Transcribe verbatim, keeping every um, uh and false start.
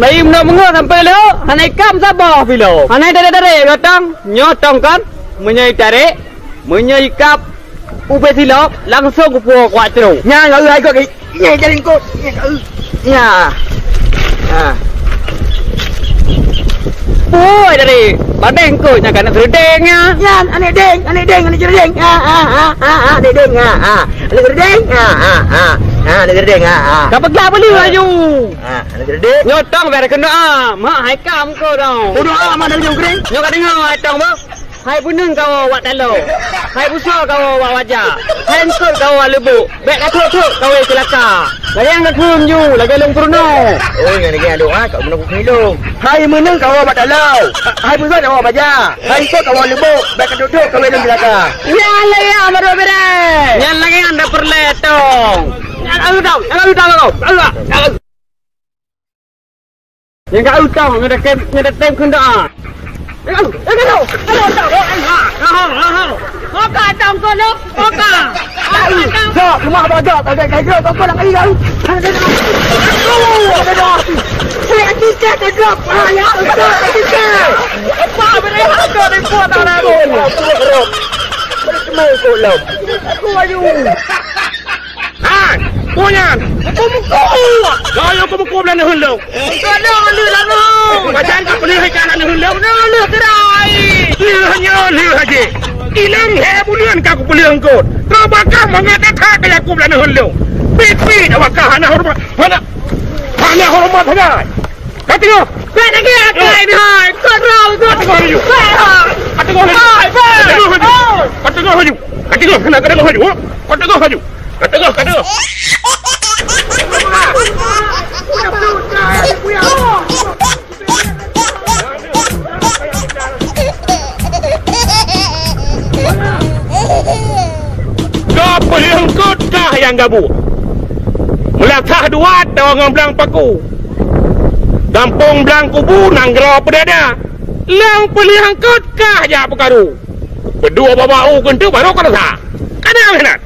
Bayi meunoe beungoh sampoe lheueh, hana ikab saboh pih lom. Hana itarek-tarek, Otong. Nyoe Otong kon, meunyoe itarek, meunyoe ikab ubé silop, langsong kupuwoe kuat trok. Nyan, nyan, nyan, nyan, nyan, nyan. Oi, dari bandeng kot, nyan ka aneuk seudeng nyan. Nyan, aneuk deng, aneuk deng, aneuk seudeng. Ha, ha, ha, ha, ha, aneuk deng, ha, ha. Aneuk seudeng, ha, ha, ha. Ha, aneuk seudeng, ha, ha. Ka peugah beli laju. Ha, aneuk seudeng. Nyoe Otong biar keunoe, ah. Mak hai kam ko dong. Bodoh amat dah ujung kering. Nyoe ka deungoe Otong, boh. Hai buneuen kawoe bak taloe, hai busoe kawoe bak baja, hai eungkôt kawoe bak lubok, bèk ka trok-trok kawoe ceulaka. Lagèe nyang ka kheun ju, lagèe lôn peurunoe. Oh, nyan lagèe nyan doa, ka bunoe kukheun lôn. Hai buneuen kawoe bak taloe, hai busoe kawoe bak baja, hai eungkôt kawoe bak lubok, bèk ka trok-trok kawoe lôn ceulaka. Nyan lagèe nyan baru beureh. Nyan lagèe nyan dah peureulèe tong. Nyan ka utang, nyan ka utang kau. Nyang ka utang, nyang dah tem, nyang dah tem keuneuk. Aduh, aduh, aduh, aduh, aduh, aduh, aduh. Moka tong kono, moka. Sok, cuma bagak, bagak, bagak, kau, kau nak air, kau. Aduh, aduh, aduh. Saya tiket, tiket. Ah, ya, tiket. Apa beri harga di kuat anak aku? Cuma ikut lom. Aku ayu. Hai, peue nyan? Aku meuko. Kayém aku meuko blah neuheun lôn. Keunoe lheueh lam lôn. Pajan ka peuleueh ikan lam neuheun lôn. Keunoe lheueh gerai. Lheueh nyoe lheueh aja. Inong lhèe buleuen ka kupeuleueh eungkôt. Teubakah mangat that-that kaya aku blah neuheun lôn. Pit-pit awak ka hana horeumat. Hana, hana horeumat sagai. Ka teungoh. Ka teungoh. Ka teungoh laju. Ka teungoh laju. Ka teungoh laju. Ka teungoh laju. Ka teungoh laju. Ka teungoh laju. Ka teungoh, ka teungoh. Ka peuleueh eungkôt kah nyang gabuek. Meulakah dua tawa ngon blang paku. Gampông Blang Kubu, nanggroe Peudada. Lôn peuleueh eungkôt kah jak peukaru. Peudua babah u keuntui barô ka rasa. Kana meunan.